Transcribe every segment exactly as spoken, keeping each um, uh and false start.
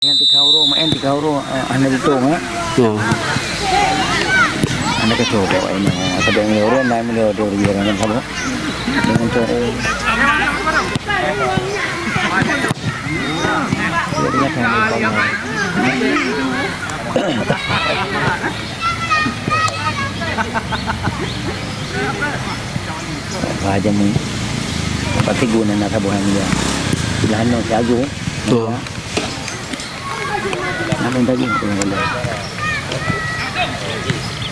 Yang tiga euro, main tiga euro, eh, hana dihitung, eh. Ya. Hana kacau kat awak ini, eh. Kadang euro, naik mula dua ribu, jangan sama. Dengan cara. Jadi, Wah, jameun. Pasti guna nak saboh han dia. Siblah nyoe si Agung. Betul. Nak main tadi, tengok bola.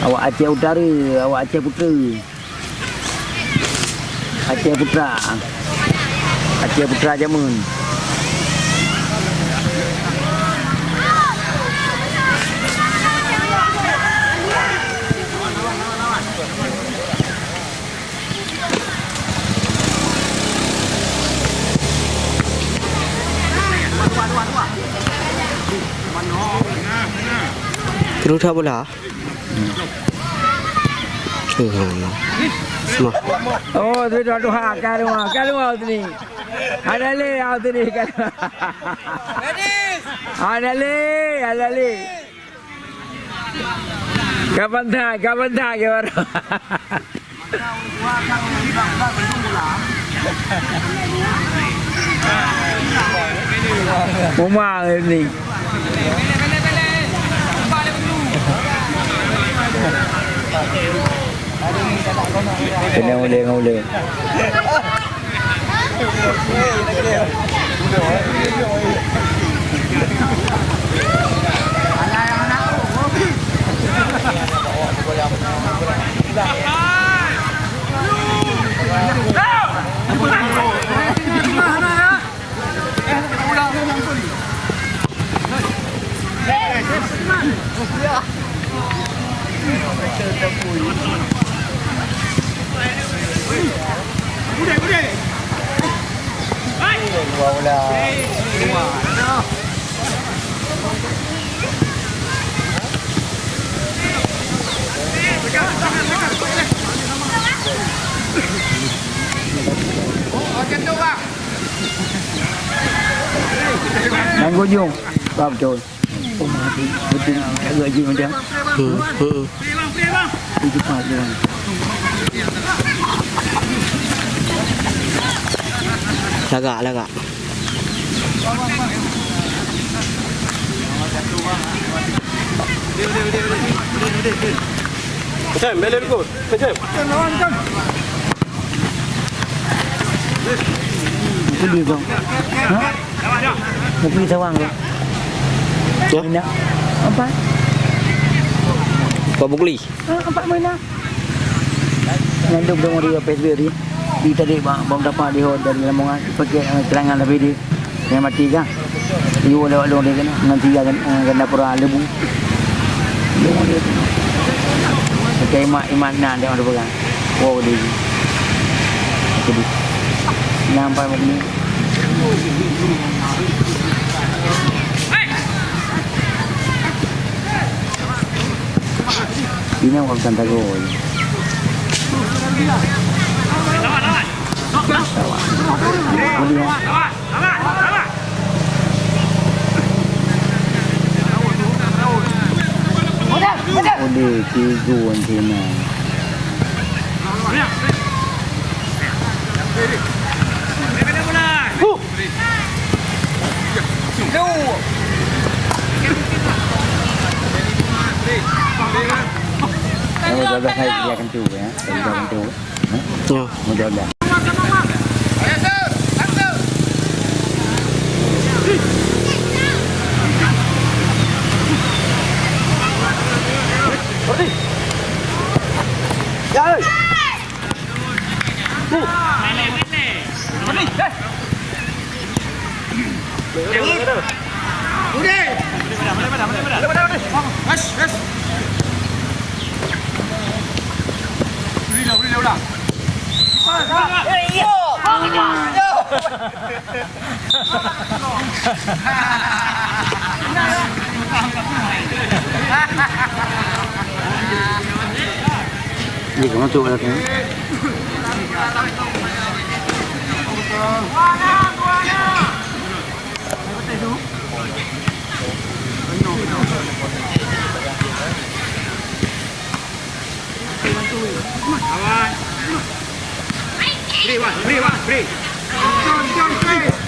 Awak Aceh Utara, awak Aceh Putra. Aceh Putra. Aceh Putra jameun. Terus bola. Eh, ha, ha. Semua. Oh, tu dah tuha, ka luar, ka luar sini. Ada le, ada sini, ka luar. Ada le, ada le. Kapan tak, kapan tak, ke baru. Uma ni. Kena uleng-uleng. Nanggung jong. Betul. Oh, mati. Betul. Kagak je macam. Hmm, hmm. Itu cepat dia. Lagak, lagak. Macam, bela dulu. Macam. Itu dia, bang. Ha? Bukli sawang tu. Ya. Indak. Apa? Pak Bukli. Ha, apa mana? Nyan tu belum ada P S B B hari. Di tadi bang, bang dapat di hot dari Lamongan, pakai, eh, keterangan lebih di yang mati kan. Ibu lewat dong dia kena, ngan tiga kan, eh, ganda pura lebu. Pakai imak, imak nan dia ada pegang. Wow, dia. Jadi, nampak macam ni. Ini orang bukan tahu. Boleh. Oleh tiga anjing. Oh, dah, dah, hai, dia akan tu, ya. Dia akan tu. Ya. Mudah-mudahan. Ni kau masuk kat dalam. Free, Wan. Free, Wan. Free. John, John, free.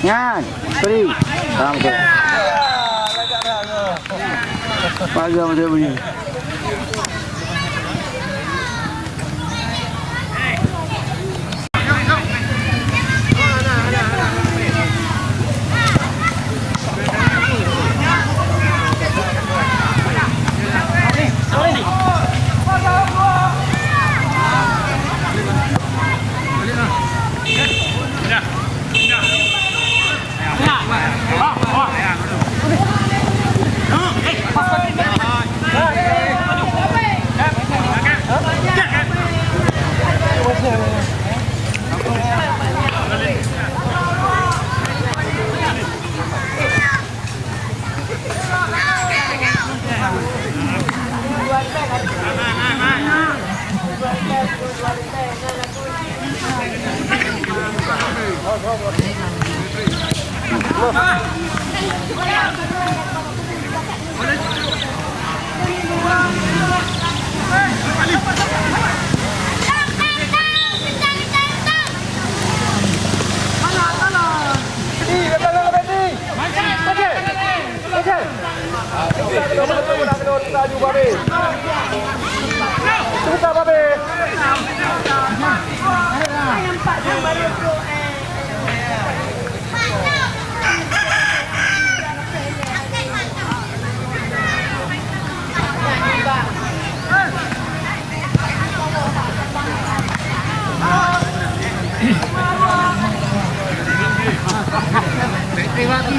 Nyan, free. Faham tu? Pagar macam bunyi.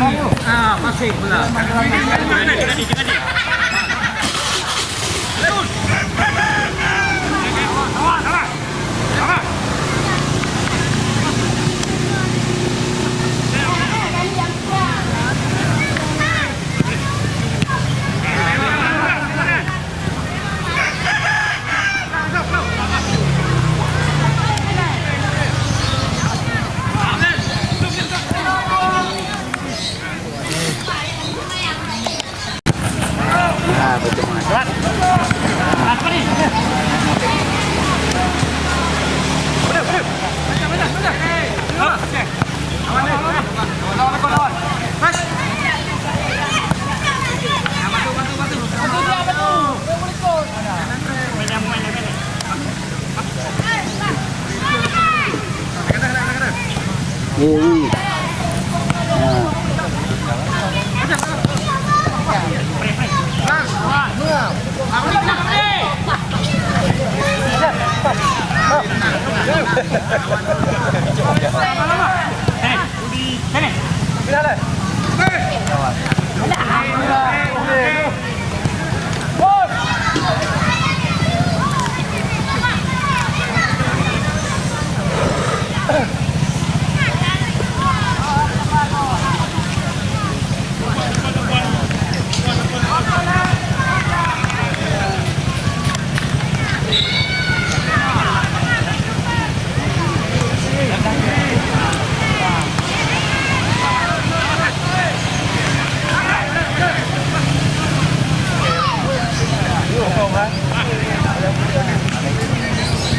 Ah, passing bola. Ha, beutôi, Mat.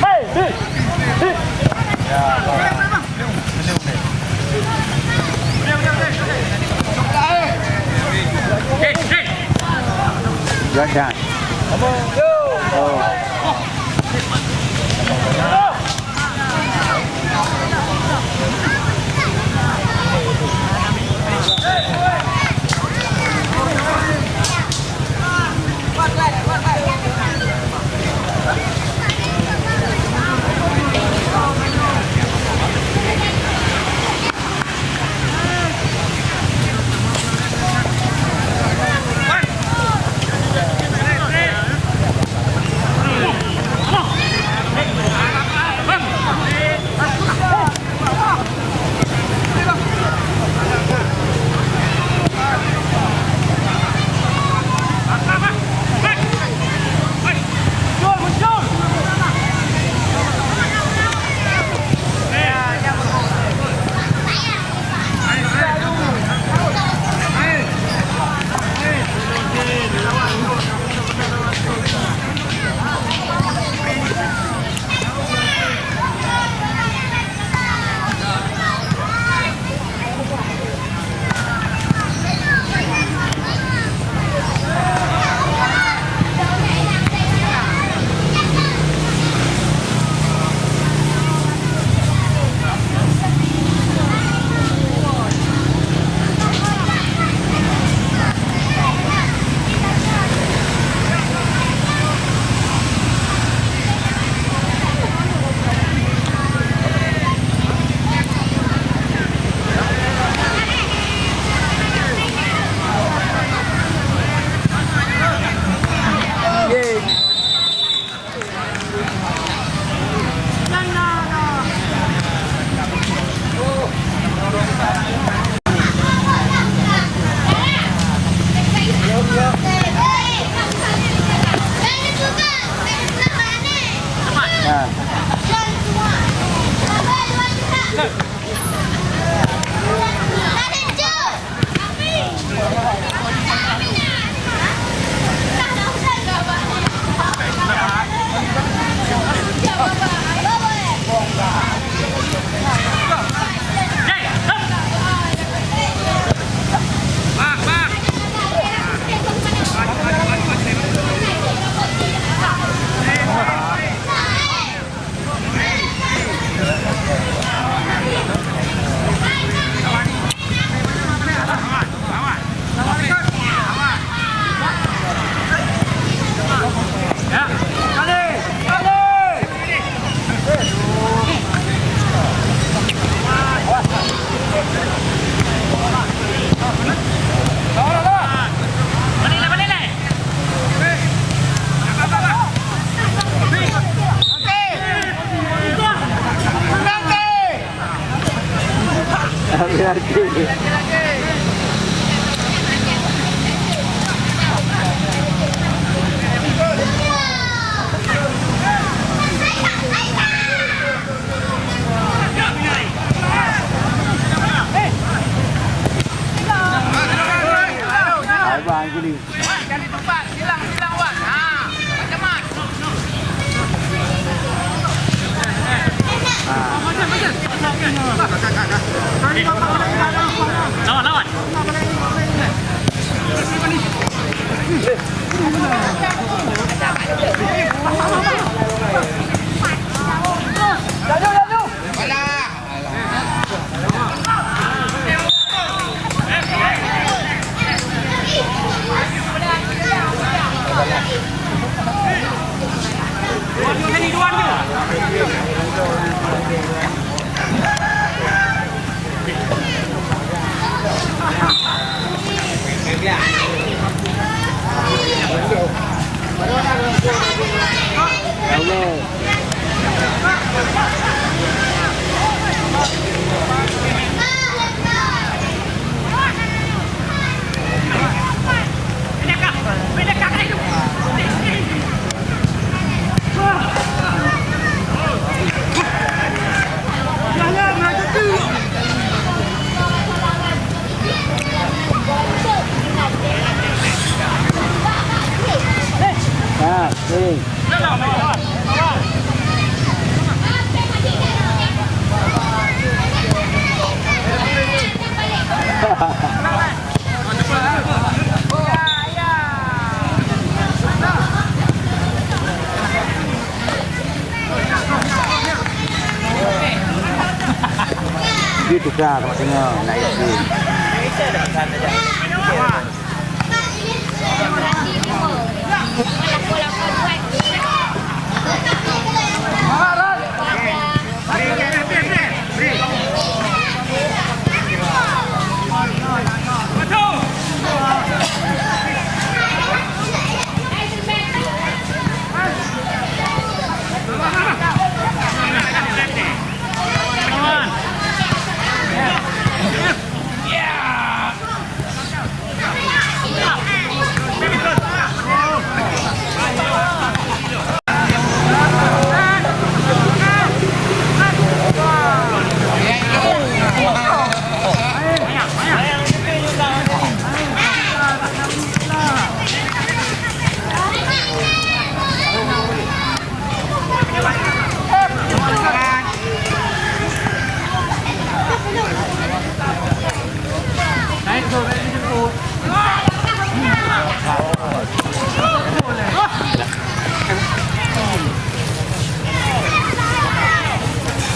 Eh, ui. Ha. Jangan, jangan. Oh. Abang kuning. Lawan, lawan. Dia tukar kat tengah, nak ikut.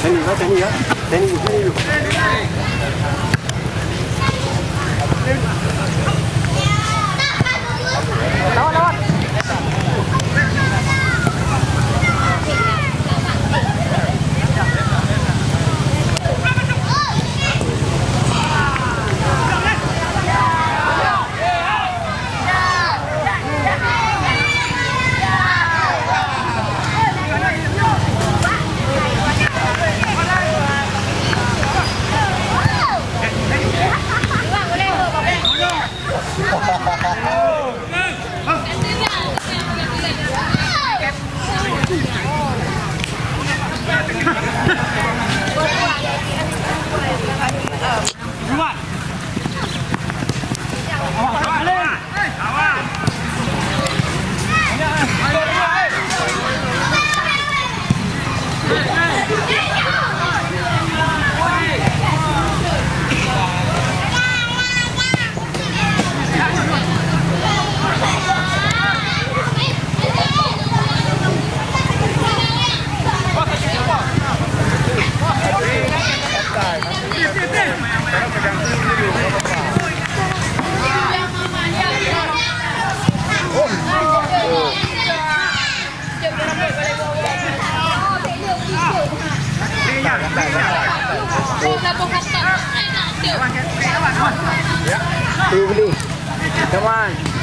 Sini, sini, ya. Sini, sini. Come on.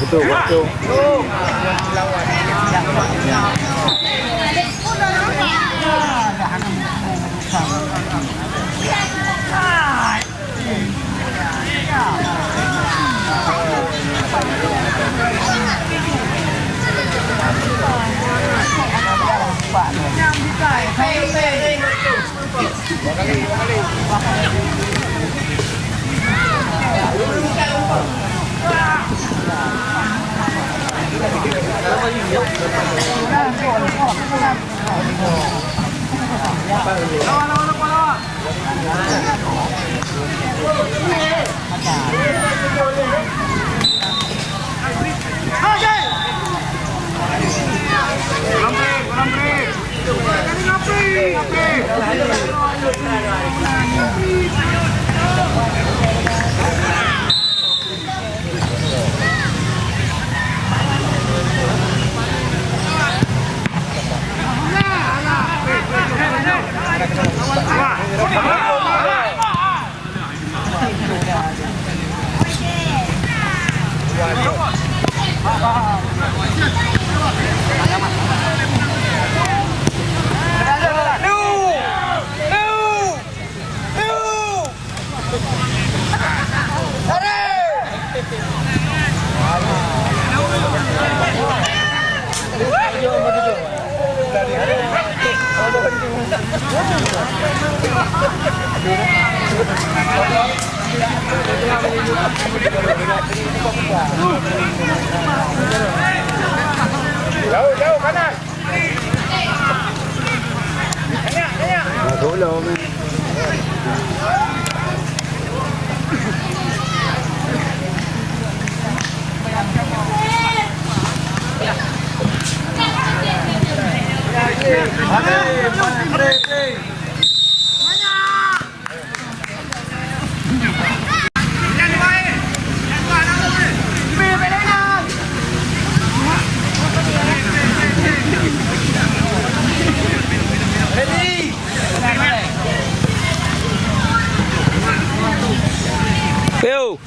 Betul, betul. Jauh, jauh kanan. Masuk lah, man. Ayo.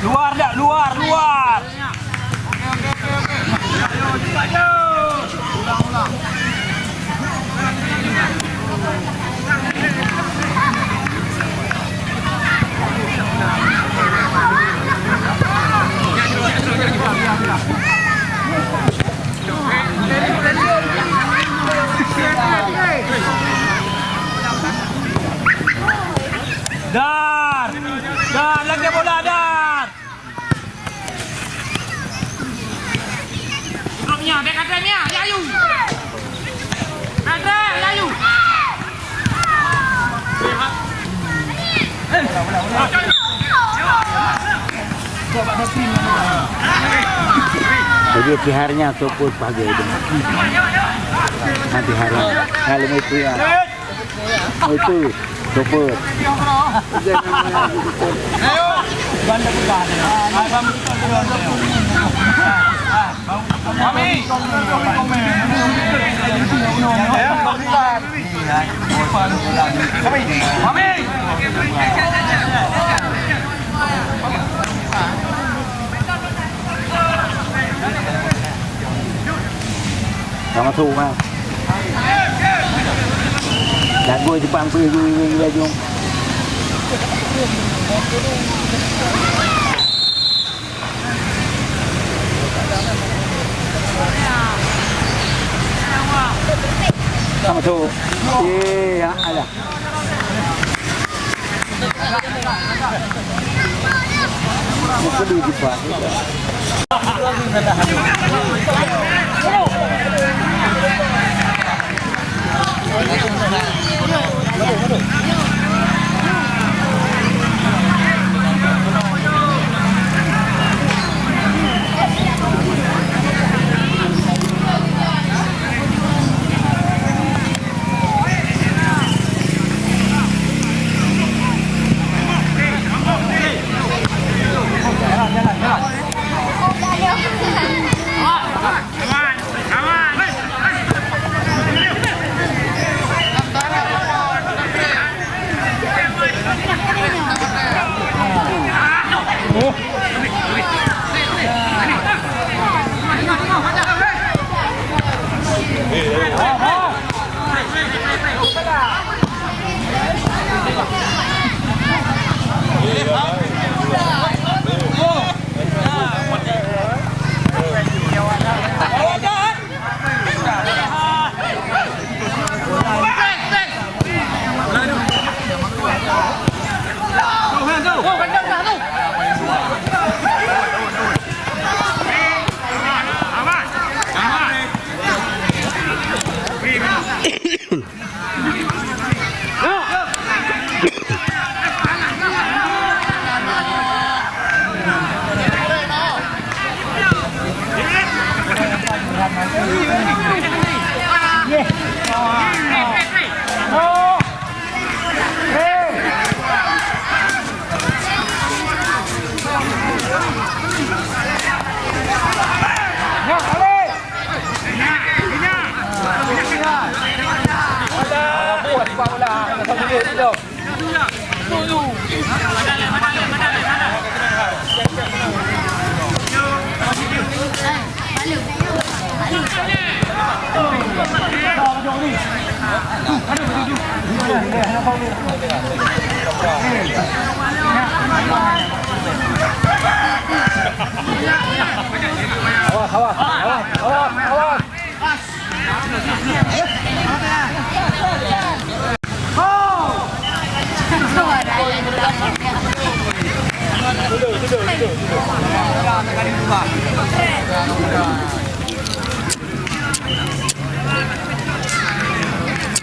Luar dak, luar, luar. Dar! Dar, lagèe bola, Dar! Trok Mia, bèk katrèe Mia, ya Ayu. Katrèe, ya Ayu. Jadi tiharnya topot pagi itu. Nanti hari. Kalau itu ya. Itu, super. Sama tu mah. Jago Jepang tu, ibu, ibu, ibu, ibu. Sama tu. Iya, alah.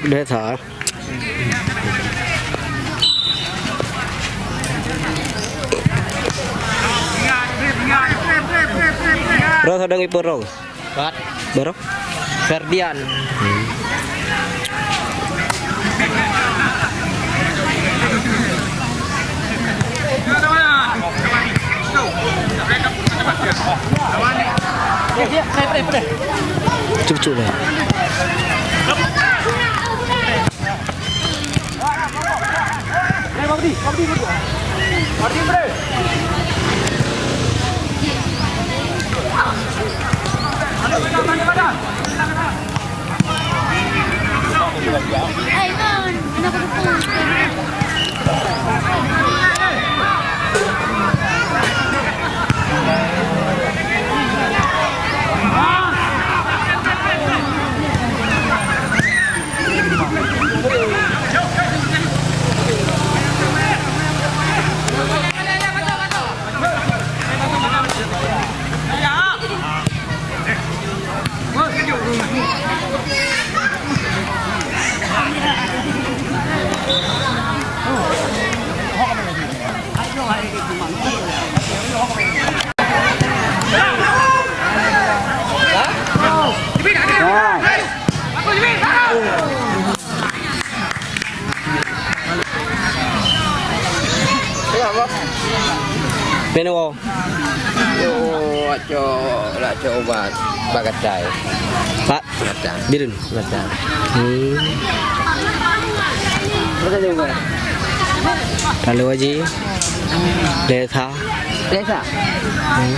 Udah, Sa. Roh sedang ipeurong. Pat. Baru? Ferdian. Cucuk lah. Penowo. Yo, cok, nak cok ubat bagatai. Pak. Bagatai. Bidun. Bagatai. Hmm. Bagatai juga. Lalu Haji. Desa. Desa. Hmm.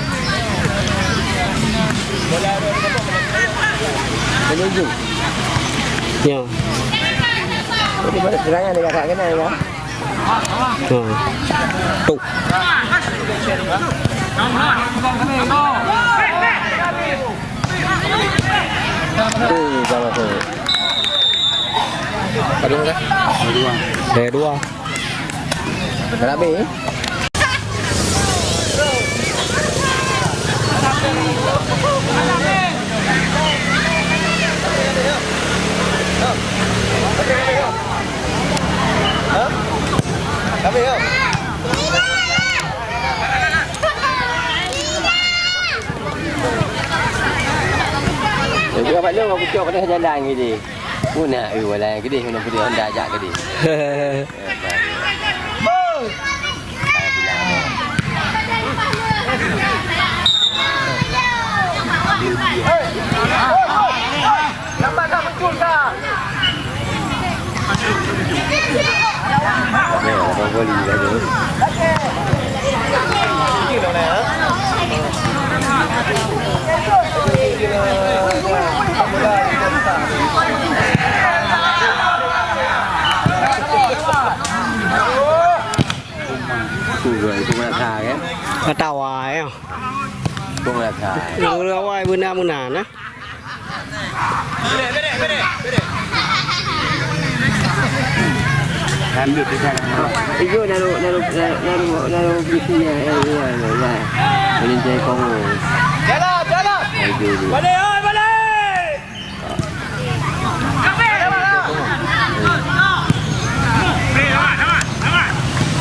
Menuju. Ya. Jadi balik serangan dia kakak kenal ya. Hmm. Tu. Tu, kalau tu. Aduh, dah. Dua dua. Dah dua. Dah habis. Jadi, abang long, aku cok dah jalan gini. Pun nak, eh, walai gini, mana boleh Honda ajak gini. Itu, itu merasa, kan? Ketawa, ya. Itu merasa. Itu awai beuna-beuna, nah. Lanjut di sana. Itu naruh, naruh, naruh, naruh, naruh bisinya, eh, iya, iya, iya. Melintai Kongo. Jalan, jalan. Itu, itu. Balik, oi, balik.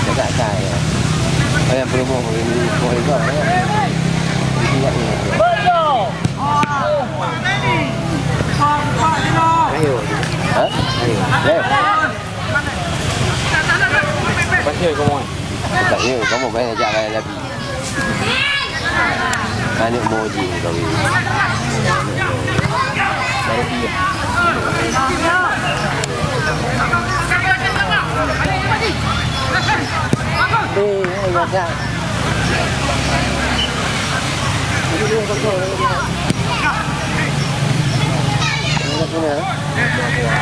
Cakap saya. Ayah promo ini, promo itu, ya. Ayo. Ha? Ayo. Ayo. Pasal kamu. Tanya, kamu banyak jalan lagi. Aneuk moji kau ni. Baru dia. Eh, eh, ya, ya. Ini dia, kontrol. Ini dia. Ini dia.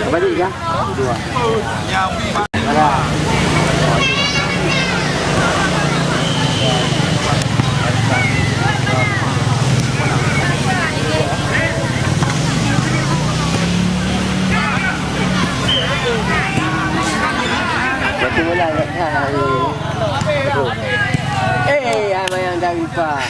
Apa dia? Dua. Satu bola kat sana. Eh, abang yang dari Pak.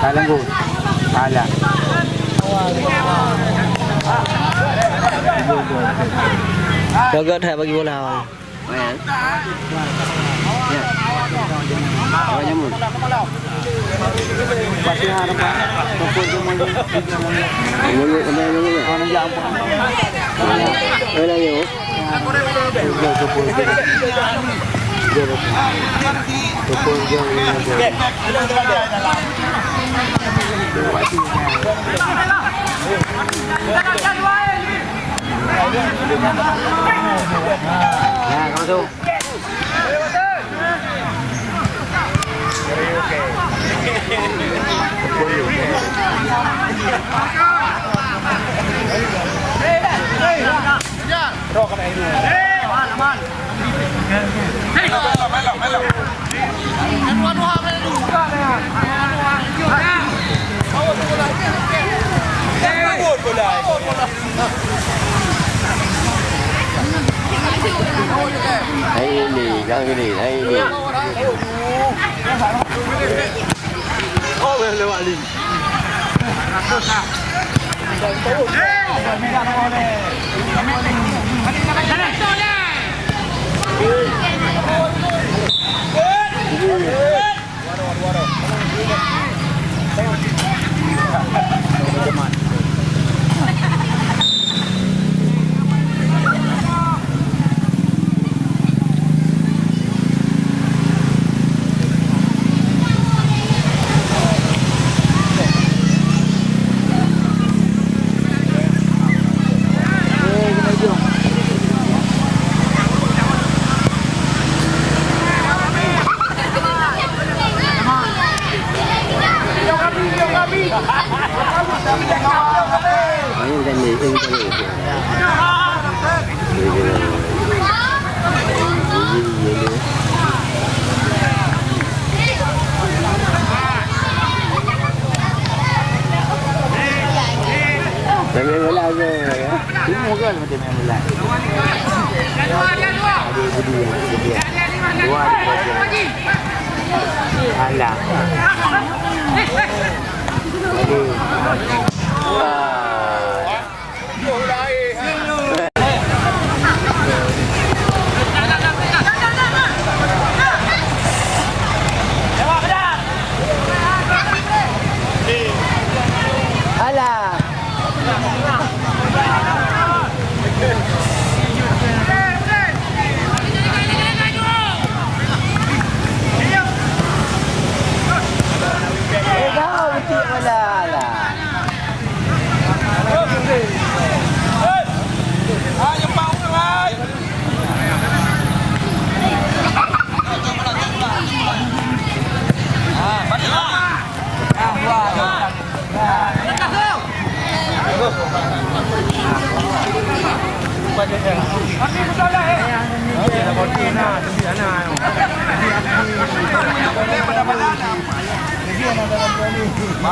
Salah gol. Salah. Gagak that bagi bola. Main. Ya. Orang jamu. Monyet, monyet, monyet. Eh, lagi, oh. Nah, langsung. Hai ini, kang ini, hai ini. Oh, lewat Ali. Main bola ke? Semua kan macam main bola. Ada budi, ada budi. Dua, dua, dua. Alah. Alah. Eh, jauh betik bola lah.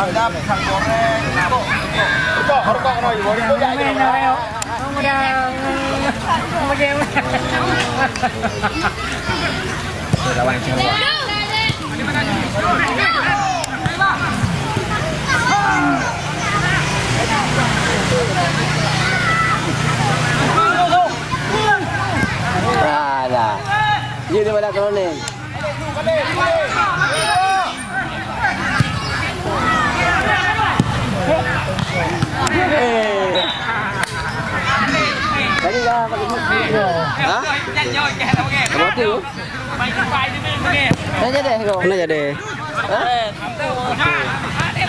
Ada pisang goreng, rukok, rukok, rukok. Lawan Jawa. Alah. Dia daripada Kolonel. Eh. Tadi dah pakai muka. Ha? Apa tu? Mana jadi? Mana jadi? Ha?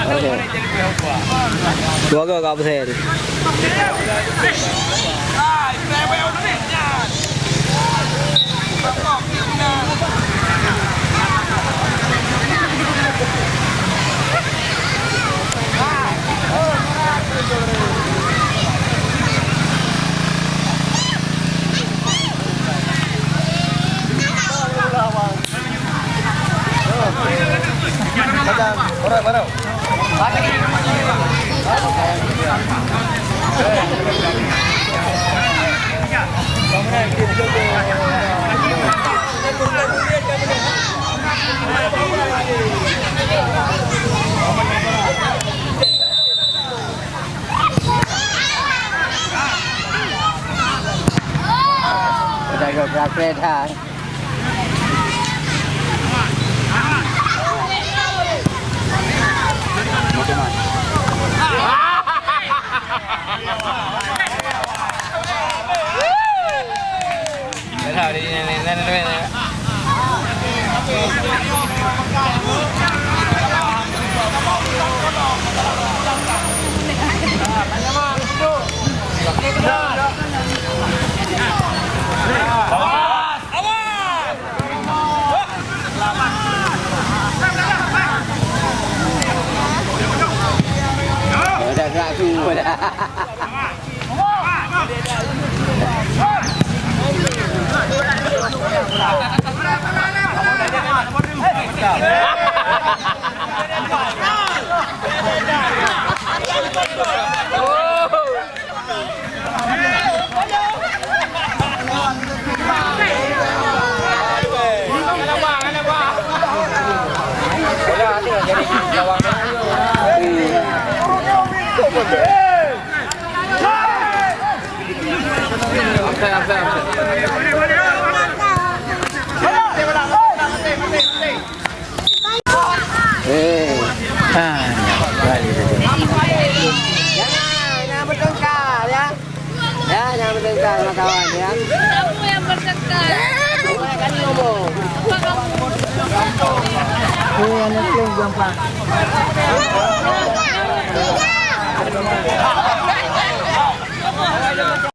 Oke. Dua go ka absen. Udah gerak-gerak dah. Udah gerak semua dah. Eh. Ah, balik tadi. Jangan, jangan bertengkar, ya. Ya, jangan bertengkar sama kawan, ya. Kamu yang bertengkar. Bukan kami ngomong. Apa kamu? Ini yang nyepleng gampang.